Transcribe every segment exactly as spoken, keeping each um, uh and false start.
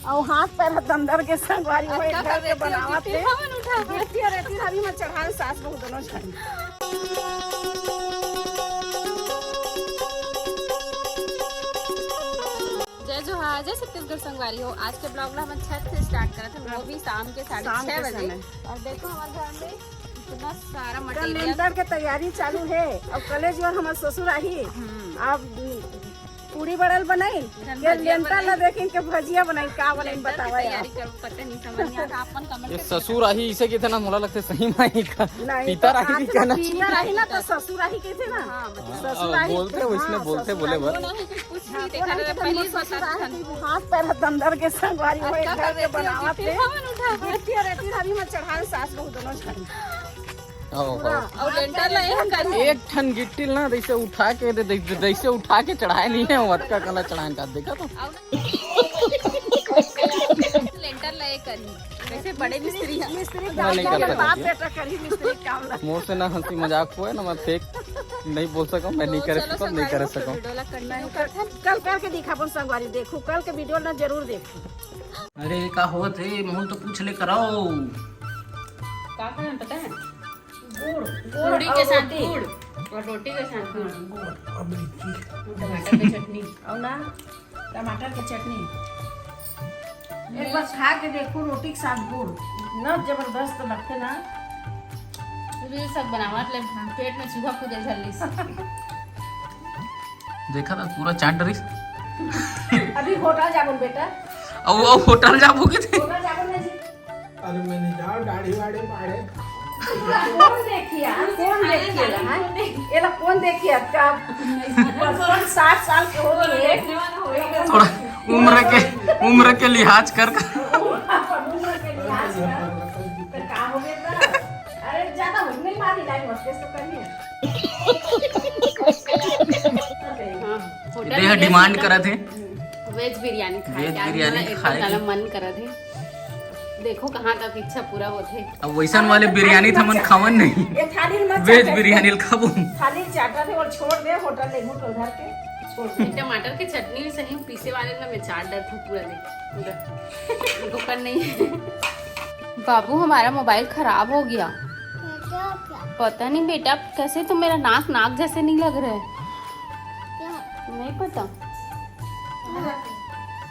अउ हाथ पैर ह दमदर के संगवारी हो, एक घर के बनावत हे। हमन उठा। बेटी अउ एती हरी म चढ़ान सास बहू दोनों झन। जय जोहार, जय छत्तीसगढ़ संगवारी हो। आज के ब्लॉग ला हमन छत से स्टार्ट करत हन, वो भी शाम के साढ़े छह बजे। अउ देखो हमारे घर में इतना सारा मटेरियल। लेंटर के तैयारी चालू हे। अब कलेज बर हमार ससुर आही। अब पूड़ी बड़ल बनाइन, के लेंटर ला देखिन, के भजिया बनाइन, का बनाइन, बतावा यार। तैयारी करो, पता नहीं समझ नहीं आता। अपन कमेंट ये ससुर आही, इसे कहते ना, मोला लगते सही में ही का। नहीं, पितर आही तो कहना चाहिए। पितर आही ना, तो ससुर आही कहते ना। हाँ, मतलब। ससुर आही बोलते, वैसने बोलते, बोले बर। कुछ नहीं देखा था, पहली ससुर आही। हाथ पैर दमदर के संगवारी हो, एक घर के बनावत हे। बेटी अउ एती हरी म चढ़ान सास बहू दोनों झन। अउ लेंटर ला एक ठन गिट्टी ना, जैसे उठा के दे, जैसे उठा के चढ़ाए नहीं है, वतका कला चढ़ाए का देखा तो। लेंटर ला एक करी, वैसे बड़े मिस्त्री है। मिस्त्री काम नहीं कर सकता। बाप बेटा करी मिस्त्री काम ला। मोर से ना हंसी मजाक होए ना, मैं फेंक नहीं बोल सका, मैं नहीं कर सका, नहीं कर सका। कल करके दिखा अपन संगवारी, देखो कल के वीडियो ना जरूर देखो। अरे का होत हे, मोहन तो पूछ ले कराओ। का करन पता है? गुड़, गुड़ पूड़ी के साथ गुड़ और रोटी के साथ गुड़। हाँ, गुड़। टमाटर की चटनी। अउ ना, टमाटर की चटनी। एक बार खा के देखो, रोटी के साथ गुड़, इतना जबरदस्त लगते ना। रील सब बनावत ले, पेट में चूहा कूदे झल्ली से। देखा था पूरा चाट डरिस। अभी होटल जाबो बेटा। अब वो होटल जाबो कि थे? होटल जाबो ना जी। अरे मैं नहीं जाओ, दाढ़ी वाढ़ी पाड़े। कौन देखिया? कौन देखिया? हाँ? एला कौन देखिया? का पचपन साठ साल के हो गए? थोड़ा उम्र के, उम्र के लिहाज कर। उम्र के लिहाज कर। तो का हो गया था? अरे ज्यादा हो नहीं मारी लाइन, बस तो करनी है। हाँ, होटल देह में डिमांड करत हे। वेज बिरयानी खाए veg के, आज बिरयानी मोला एकदम खाए के। मन करत हे। देखो कहाँ तक इच्छा पूरा होथे। अब वैसन वाले बिरयानी तो हमन खावन नहीं। ये थाली में वेज चाट बिरयानी ल खाबो। थाली चाटा थे और छोड़ दे, होटल ले घूट उधर के छोड़ दे। टमाटर के चटनी भी सही पीसे वाले ना, मैं चाट डर था पूरा, देख पूरा। देखो कर नहीं। बाबू, हमारा मोबाइल खराब हो गया। पता नहीं बेटा, कैसे तो मेरा नाक, नाक जैसे नहीं लग रहा है। नहीं पता।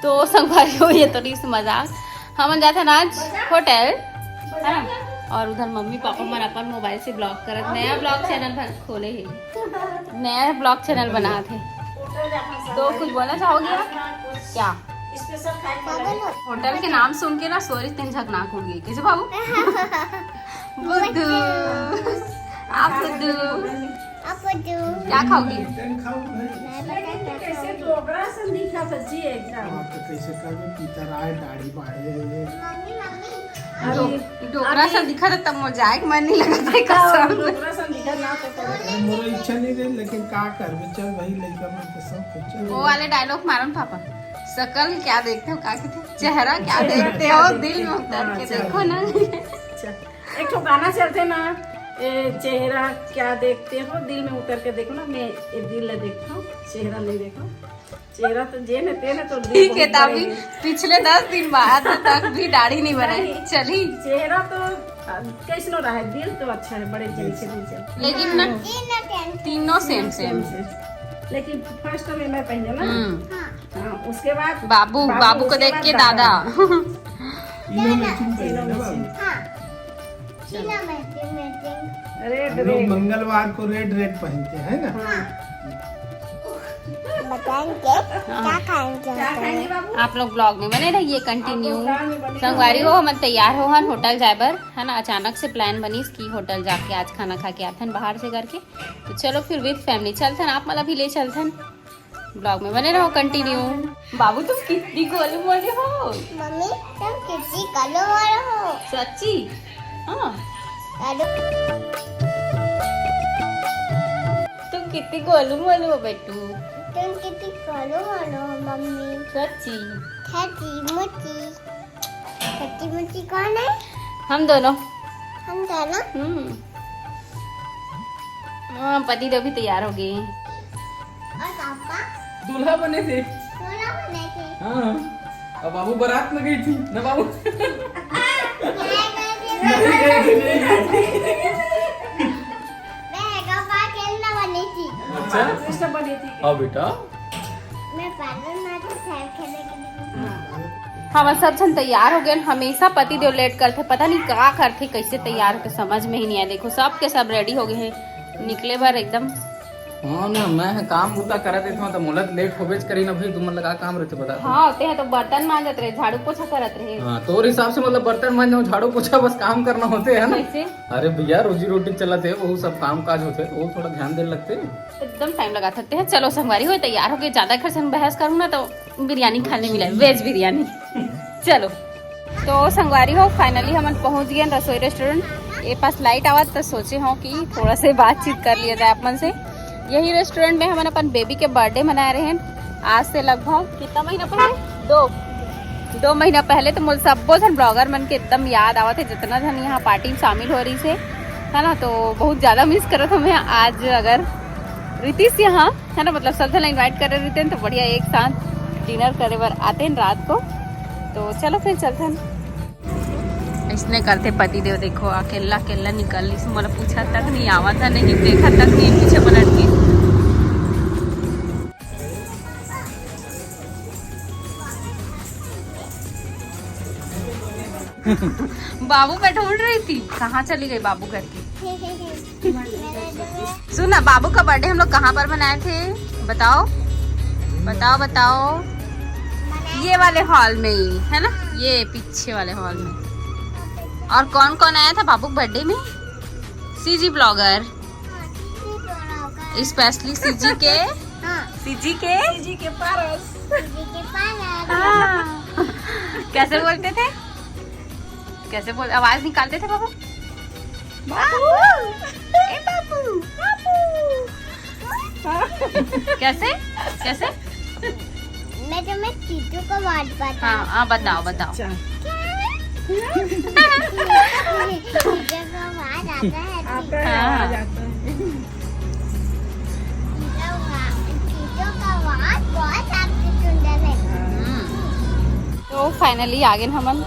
तो संगवारी हो, ये तो नहीं मजाक। हमन जाथन आज होटल, है ना? और उधर मम्मी पापा मन अपन मोबाइल से ब्लॉग करत, नया ब्लॉग चैनल खोले हे, नया ब्लॉग चैनल बनात हे। तो कुछ बोलना चाहोगे आप? क्या? होटल के नाम सुन के ना सोरी तीन झकनाक हो गई। कैसे बाबू? बुद्धू, आप बुद्धू। आप बुद्धू। क्या खाओगी? मैं पता क्या कैसे खाऊंगी। डोकरा सन दिखा था जी एकदम। आप तो कैसे करबे, पीतर आए, दाढ़ी बाढ़े। Mummy, mummy. अरे, डोकरा सन दिखा था तब मोर जाए के मन नहीं लगा था, कसम। डोकरा सन दिखा ना तो करो। अरे, मोर इच्छा नहीं रहे, लेकिन का करबे, चल भाई, लइका मन के सब कुछ चल। वो वाले डायलॉग मारन पापा, शकल क्या देखते हो, का कहते, चेहरा क्या देखते हो, दिल में उतर के देखो ना। अच्छा, एक ठो गाना चलते ना, ए, चेहरा क्या देखते हो, दिल में उतर के देखो ना, मैं ये दिल ला देखता हूँ, चेहरा नहीं देखो, चेहरा तो जे ने ते ने तो दिल ठीक है, बहुत तभी बड़े हैं। पिछले दस दिन बाद तक भी दाढ़ी नहीं बनाई। नहीं। चली। चेहरा तो, आ, कैसनो रहा है, दिल तो अच्छा है, बड़े जन के दिल से। लेकिन ना, तीनों सेम सेम। सेम से। लेकिन फर्स्ट में मैं पहले ना, हम्म। हाँ, उसके बाद बाबू, बाबू, बाबू को उसके देख बाद के दादा। दादा। तीनों मैचिंग पहले ना बाबू। हाँ। तीनों मैचिंग, मैचिंग। रेड, हम लोग रेड। मंगलवार को रेड, रेड पहनते हैं ना। हाँ। बताएंगे क्या खाएंगे। क्या खाएंगे बाबू? आप लोग ब्लॉग में बने रहिए, कंटिन्यू। आप लोग ब्लॉग में बने रहिए। संगवारी हो, हमन तैयार हो हन होटल जाए बर, है ना। अचानक से प्लान बनिस कि होटल जाके आज खाना खा के आथन बाहर से करके। तो चलो फिर विद फैमिली चलथन, आप मन ला भी ले चलथन। ब्लॉग में बने रहो कंटिन्यू। बाबू तुम कितनी गोलू मोलू हो। मम्मी तुम कितनी गोलू मोलू हो। सच्ची? हाँ। गोलू। तुम कितनी गोलू मोलू हो बेटू। तुम कितनी गोलू मोलू हो मम्मी। सच्ची? सच्ची मुच्ची। सच्ची मुच्ची कौन है? हम दोनों। हम दोनों? हम्म। हाँ, पति देव भी तैयार हो गए। और पापा? दूल्हा बने थे। दूल्हा बने थे। हाँ। अब बाबू बारात में गई थी ना बाबू? मैं नहीं गई थी, नहीं गई थी। मैं हेगा पा खेलना वाली थी। अच्छा, कृष्ण बनी थी। हाँ बेटा। मैं पार्लर में तो सैर खेलने के लिए हम सब झन तैयार हो गए। हमेशा पति देव लेट करथे, पता नहीं का करथे, कैसे तैयार होथे, समझ में ही नहीं आया। देखो, सब के सब रेडी हो गए हैं निकले बर एकदम। हाँ ना, मैं काम बूता करत रहता हूँ तो मोला लेट होबेच करी ना भाई, तुमन लगा काम रहते बता। हाँ, ते है तो बर्तन मांजत रहे, झाड़ू पोछा करत रहे। हाँ, तोर हिसाब से मतलब बर्तन मांजो, झाड़ू पोछा बस काम करना होते है ना। कैसे? अरे भैया, रोजी रोटी चलत है, वो सब काम काज होते, वो थोड़ा ध्यान देने लगते। एकदम टाइम लगा सकते हैं। चलो संगवारी हो, तैयार हो गए, ज्यादा खर्च में बहस करूँ ना तो बिरयानी खाने मिले, वेज बिरयानी। चलो, तो संगवारी हो, फाइनली हमन पहुंच गए रसोई रेस्टोरेंट। ये पास लाइट आवत तो सोचे हो कि थोड़ा से बातचीत कर लिया जाए अपन से। यही रेस्टोरेंट में हमन अपन बेबी के बर्थडे मनाए रहे हैं आज से लगभग कितना महीना पहले, दो दो महीना पहले। तो मोल सब्बो झन ब्लॉगर मन के एकदम याद आवत है, जितना झन यहाँ पार्टी में शामिल हो रही से, है ना। तो बहुत ज्यादा मिस करत हूँ मैं। आज अगर रितीश यहाँ है ना, मतलब सब झन इनवाइट करे रहितेन तो बढ़िया एक साथ डिनर करे बर आतेन रात को। तो चलो फिर चलतेन। इसने करते पति देव, देखो अकेला अकेला निकल लिस, मोला पूछा तक नहीं, आवा था नहीं, देखा तक नहीं, पीछे पलट के। बाबू मैं ढूंढ रही थी, कहाँ चली गई बाबू करके। सुन ना, बाबू का बर्थडे हम लोग कहाँ पर मनाए थे, बताओ बताओ बताओ। ये वाले हॉल में ही है ना, ये पीछे वाले हॉल में। और कौन कौन आया था बाबू के बर्थडे में? सीजी ब्लॉगर, स्पेशली सीजी के, हाँ सीजी के जी के पारस। जी के पास हाँ। कैसे बोलते थे, कैसे बोल, आवाज निकालते थे बाबू? बाबू, ए बाबू, बाबू। कैसे, कैसे? मैं तुम्हें चीजों का बात बता हाँ हाँ, बताओ बताओ। अच्छा। चीजों का बात आता है आता है, हाँ। आवाज आता है। चीजों का चीजों का बात बहुत आपकी सुंदर है। हम्म। तो फाइनली आ गए हमन।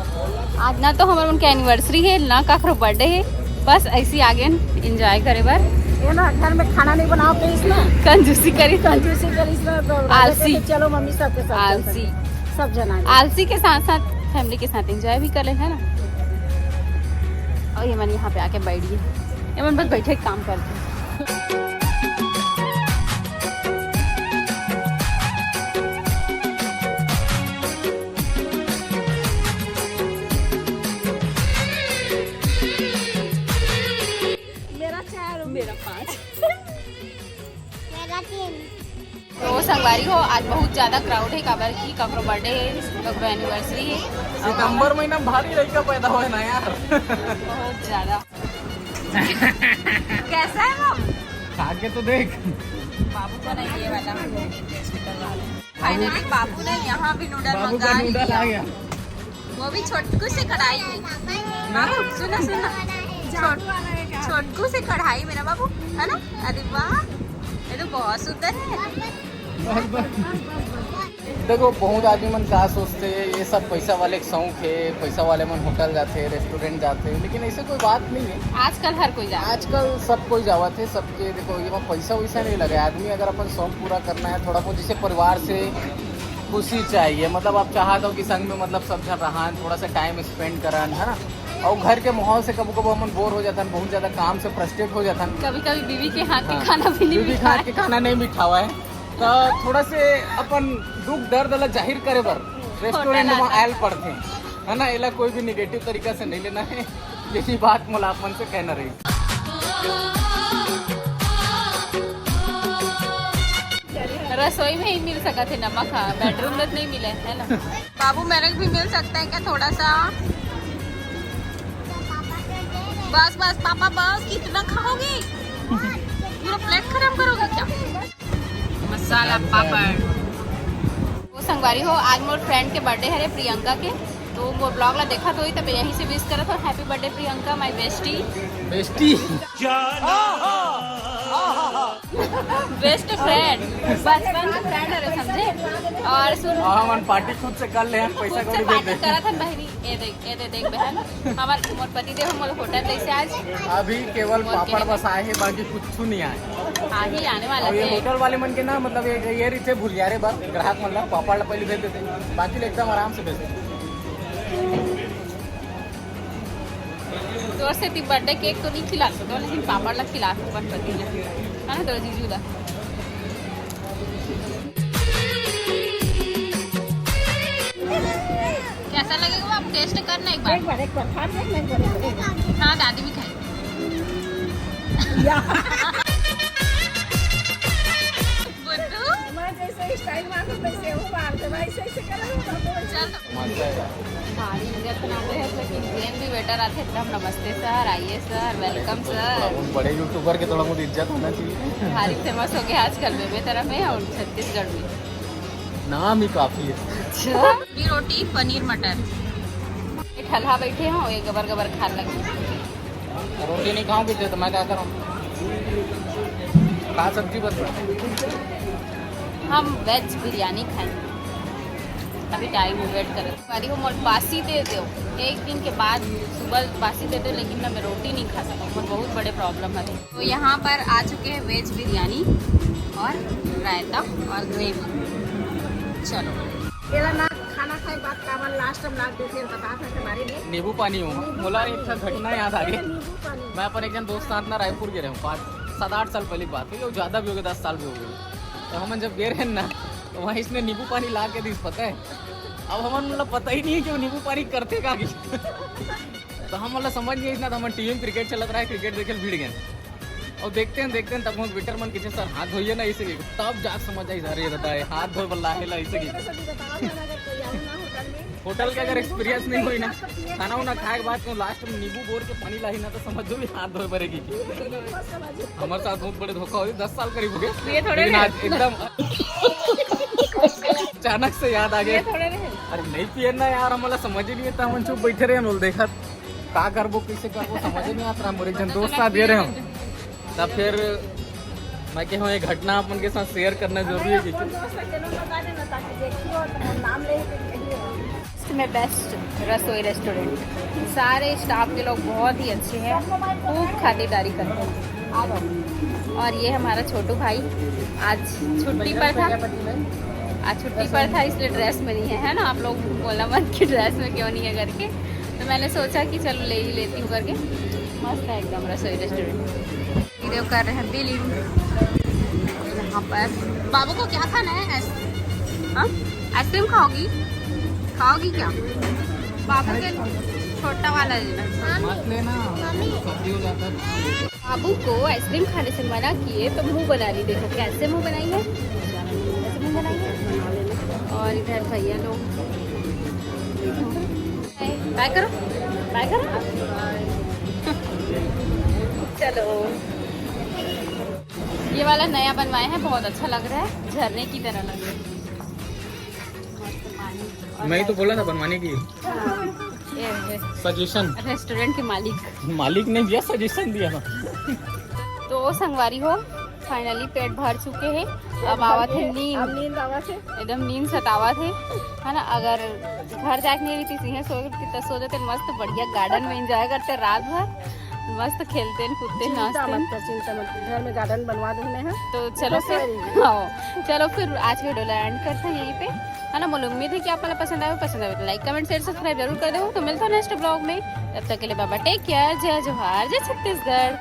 आज ना तो हमर मन के एनिवर्सरी है, ना काकरो बर्थडे है, बस ऐसी आ गए एंजॉय करे बर। ये ना घर में खाना नहीं बनाओ तो इसमें कंजूसी करी तो कंजूसी कर इसमें तो आलसी। चलो मम्मी सबके साथ आलसी। सब जना आलसी के साथ साथ फैमिली के साथ एंजॉय भी कर ले, है ना। और ये मन यहाँ पे आके बैठ गई, ये मन बस बैठे काम करते। मेरा चार और मेरा पाँच। मेरा तीन। तो संगवारी हो, आज बहुत ज्यादा क्राउड है, काबर की ककरो बर्थडे है, ककरो एनिवर्सरी है। सितंबर महीना में भारी लड़का पैदा हुआ है ना यार। बहुत ज्यादा। कैसा है बाबू? खा के तो देख। बाबू को नहीं, ये वाला। फाइनली बाबू ने यहाँ भी नूडल मंगा लिया। आ गया। वो भी छोटकू से कढ़ाई में। बाबू, सुनो सुनो, छोट- छोटकू से कढ़ाई में ना बाबू, है ना? अरे वाह, ये तो बहुत सुंदर है। देखो, बहुत आदमी मन का सोचते हैं ये सब पैसा वाले के शौक है, पैसा वाले मन होटल जाते हैं, रेस्टोरेंट जाते हैं, लेकिन ऐसे कोई बात नहीं है। आजकल हर कोई जाता है। आजकल सब कोई जावत है, सबके देखो ये पैसा वैसा नहीं लगे। आदमी अगर अपन शौक पूरा करना है थोड़ा बहुत, जैसे परिवार से खुशी चाहिए, मतलब आप चाहते हो कि संग में मतलब सब जन रहन, थोड़ा सा टाइम स्पेंड करन, है ना। और घर के माहौल से कभी कभी हमन बोर हो जाता है, बहुत ज्यादा काम से फ्रस्ट्रेट हो जाता है। कभी कभी बीवी के हाथ के हाँ। खाना भी नहीं बीवी के मिलता हाथ है। के खाना नहीं मिठावा है, तो थोड़ा से अपन दुख दर्द ला जाहिर करे बर रेस्टोरेंट में आयल पड़ते हैं, है ना। एला कोई भी निगेटिव तरीका से नहीं लेना है, यही बात मोला अपन से कहना रही। रसोई में ही मिल सकत है नमक, हाँ, बेडरूम में तो नहीं मिले, है ना। बाबू, मेरे को भी मिल सकता है क्या थोड़ा सा? बस बस पापा, बस, कितना खाओगे? पूरा प्लेट खत्म करोगे क्या? मसाला पापड़। वो संगवारी हो, आज मोर फ्रेंड के बर्थडे हरे, प्रियंका के, तो मोर ब्लॉग ला देखत होई तब यहीं से विश करत हो। Happy birthday Priyanka, my bestie। Bestie. Best friend, बचपन के फ्रेंड हरे, समझे। और सुन, और हमन पार्टी खुद से कर ले हन, पैसा खुद से कौड़ी दे पार्टी दे। करत हन बहिनी। ये देख, ये दे देख बहन, हमर मोर पति देव हमर होटल जैसे आज अभी केवल मोर पापड़ के बस आए हे, बाकी कुछ नहीं आए। हाँ ही आने वाला और ये है। होटल वाले मन के ना, मतलब ये, ये रीते भुलियारे बस ग्राहक मन ला पापड़ ला पहले भेज देते, बाकी ले एकदम आराम से भेजते। तोर सेती बर्थडे केक तो नहीं खिला सकते, लेकिन पापड़ ला खिला सकते अपन पति ला, है ना, तो जीजू ला। कैसा लगेगा वो आप टेस्ट करना एक बार। एक बार, एक बार खा के, एक बार, एक बार। हाँ, दादी भी खाई। या। बुद्धू। मैं जैसे स्टाइल मारूं, वैसे वो मार दे, वैसे, ऐसे करो, तो चल। मजा आएगा। भारी इज्जत ना दे, लेकिन जेन भी वेटर आथे, एकदम नमस्ते सर, आइए सर, वेलकम सर। उन बड़े यूट्यूबर के थोड़ा बहुत इज्जत होना चाहिए। भारी फेमस हो गया आजकल बेबे तरफ में और छत्तीसगढ़ में। नाम ही काफी है। अच्छा। पूरी रोटी, पनीर, मटर। ये ठलहा बैठे हो, ये गबर गबर खान लगे। रोटी नहीं खाऊंगी तो मैं क्या करूँ? खा सब्जी बस। हम वेज बिरयानी खाएंगे, अभी टाइम वेट करें। अरे वो मोर बासी दे दो, एक दिन के बाद सुबह बासी दे दो, लेकिन ना मैं रोटी नहीं खा सकता, मोर बहुत बड़े प्रॉब्लम है। तो यहाँ पर आ चुके हैं वेज बिरयानी और रायता और ग्रेवी। चलो। तेरा ना खाना खाए बाद का लास्ट हम लास्ट देखे बता सकते हमारे लिए। नींबू पानी हो, मोला एक ठा घटना याद आ गई। नींबू पानी। मैं अपन एक जन दोस्त साथ ना रायपुर गे रहे हूँ, पाँच सात आठ साल पहले की बात हुई, वो ज्यादा भी हो गए, दस साल भी हो गए। तो हमन जब गे रहे ना, तो वहाँ इसने नींबू पानी ला के दीस, पता है। अब हमन मतलब पता ही नहीं है कि वो नींबू पानी करते का की। तो हम मतलब समझ गए इतना, तो हमन टीवी में क्रिकेट चलत रहा है, क्रिकेट देखे भिड़ गए। और देखते हैं, देखते हैं, तब हम वेटर मन किसे सर हाथ धोइए ना, इसे की तब जाके समझ आई, अरे दादा, ये हाथ धोए वाला है ला, इसे की। होटल के अगर एक्सपीरियंस नहीं हुई ना, खाना उना खाए के बाद को लास्ट में नींबू बोर के पानी लाही ना, तो समझ जो भी हाथ धोए पड़ेगी। हमारे साथ बहुत बड़े धोखा हुई, दस साल करीब हो गए। ये थोड़े लेकिन आज एकदम अचानक से याद आ गया। ये थोड़े रहे। अरे नहीं पिए ना यार, हमला समझ ही नहीं था, हम चुप बैठे रहे, हम लोग देखा का करबो, कैसे करबो, समझ ही नहीं आता। हम एक जन दोस्त साथ दे रहे हम, तब फिर मैं कहा ये घटना अपन के साथ शेयर करना जरूरी है। कौन दोस्त है, चलो बता देना, ताकि देखिए और नाम ले के कहिए। में बेस्ट रसोई रेस्टोरेंट, सारे स्टाफ के लोग बहुत ही अच्छे हैं, खूब खातिरदारी करते हैं। आ जाओ। और ये हमारा छोटू भाई आज छुट्टी पर था, आज छुट्टी पर था, इसलिए ड्रेस में नहीं है, है ना। आप लोग बोलना मत कि ड्रेस में क्यों नहीं है करके, तो मैंने सोचा कि चलो ले ही लेती हूँ करके। मस्त है एकदम रसोई रेस्टोरेंट। वीडियो कर रहे हैं बिलिंग। यहाँ पर बाबू को क्या खाना है? आइस-, हाँ? आइसक्रीम खाओगी? खाओगी क्या? बाबू के छोटा वाला लेना। मत लेना, सब्जी हो जाता है। बाबू को आइसक्रीम खाने से मना किए तो मुंह बना ली। देखो कैसे मुंह बनाई है, कैसे मुंह बनाई है। और इधर भैया लोग, बाय करो, बाय करो। चलो, ये वाला नया बनवाए हैं, बहुत अच्छा लग रहा है, झरने की तरह लग रहा है। मस्त पानी। और मैं ही तो बोला था बनवाने की। हाँ, ये, ये। सजेशन। रेस्टोरेंट के मालिक। मालिक ने दिया, सजेशन दिया था। तो संगवारी हो, फाइनली पेट भर चुके हैं। अब आवत है नींद। अब नींद आवत है। एकदम नींद सतावत है, है ना। अगर घर जाके नहीं रहती, सीधे सो के तो सो जाते मस्त बढ़िया गार्डन में, एंजॉय करते रात भर, मस्त खेलते हैं, कूदते हैं, चिंता नाचते मत हैं। कर, चिंता मत कर, घर में गार्डन बनवा दूंगी मैं, हाँ? तो चलो बस फिर, वही। हाँ, चलो फिर आज वीडियो ला एंड करते हैं यहीं पे, है ना। मुझे उम्मीद है कि आप लोग पसंद आए, पसंद आए तो लाइक, कमेंट, शेयर, सब्सक्राइब जरूर कर दो। तो मिलता हूँ नेक्स्ट ब्लॉग में, तब तक के लिए बाबा टेक केयर, जय जोहार, जय छत्तीसगढ़।